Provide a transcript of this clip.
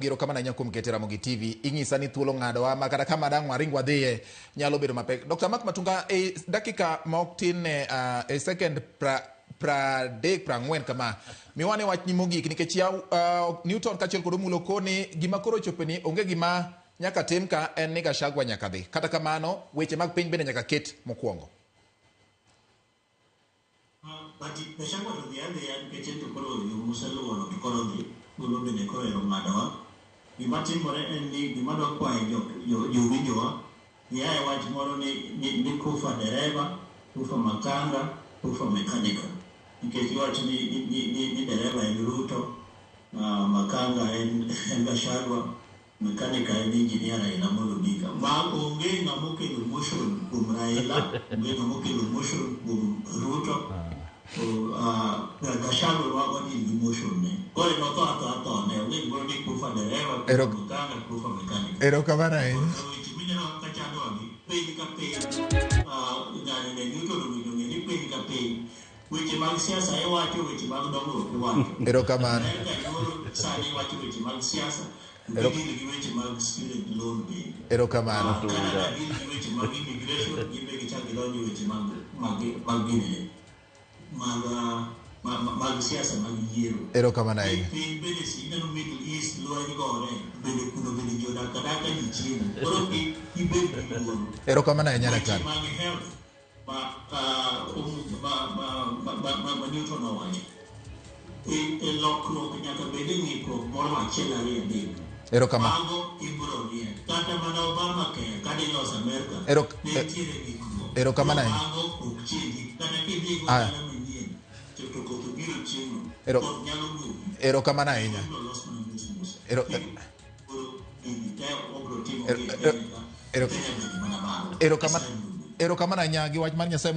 Erokamano ahinya kuom kete Ramogi TV. Inyisa ni thuolo ng'adowa ma kata kama dang' waring wadhiye nyalo bedo mapek. Dr. Mark Matunga, e dakika ma ok tin ne e second pra pradek prang'wen kama miwane wachni mogik nikech yaw Newton kaachiel kod Omulo koni gima koro ochope ni onge gima nyaka tim ka en ni Gachagua nyaka dhi. Kata kamano weche mag piny bende nyaka ket mokwongo. But Gachagua to dhi adhiya nikech en to koro yo moseluwono to koro odhi. Thuolo bende koro ero ng'adowa. Gima timore en ni gima adwa kwayo jowinjowa, giaye wach moro ni, ni, ni kufa dereva, kufa makanga, kufa mekanika. Nikech iwacho ni, ni, ni, ni, ni dereva en Ruto, makanga en, en Gachagua, Mekanika en engineer Raila Amolo Odinga. Ma onge ng'ama okelo motion kuom Raila, onge ng'ama okelo motion kuom Ruto. To Gachagua wa wadil gi motion ne. Koro en otho athoa tho ne, onge gimoro ni kufa dereva, kufa makanga, kufa mekanika. Erokamano ahinya. Koro weche mineno ka chandowa gi, piny ka piny, ng'ani ne Newton owinjo ng'e ni piny ka piny Weche mag siasa iwacho, weche mag dongruok iwacho. Erokamano. Amerika nyoro sani wacho weche mag siasa, to Ero- gidil gi weche mag student loan bende. Erokamano. Ah, Canada deal gi weche mag immigration, gin be gichak gidonjo e weche mag mag mag ginene, mag ah, mag siasa mag yiero. Erokamano ahinya. Piny bende si ineno Middle East lweny gore, bende kuno bende ji odak adaka ji chiemo. Koro kik ibed gi luoro. Erokamano ahinya Weche daktari. mag health ma, ma, ma, ma, ma, ma, ma Newton owacho. E, e lokruok nyaka bed e ng'ikruok moro achiel ariyo adek. Erokamano. Mago ibiro riek. Kata mana Obamacare ka dilos Amerka, ne nitiere ng'ikruok. Erokamano ahinya. Mago ok chenji. Kata kidhi go Aya. dala manyien, to to koth obiro chieng'no, koth nyalo goyi. Erokamano ahinya. Ibiro los mana mos mos. Koro gini te wabiro timo gi e Kenya ka, Kenya bende mana malo. Erokamano ahinya gi wach mar Nyasaye.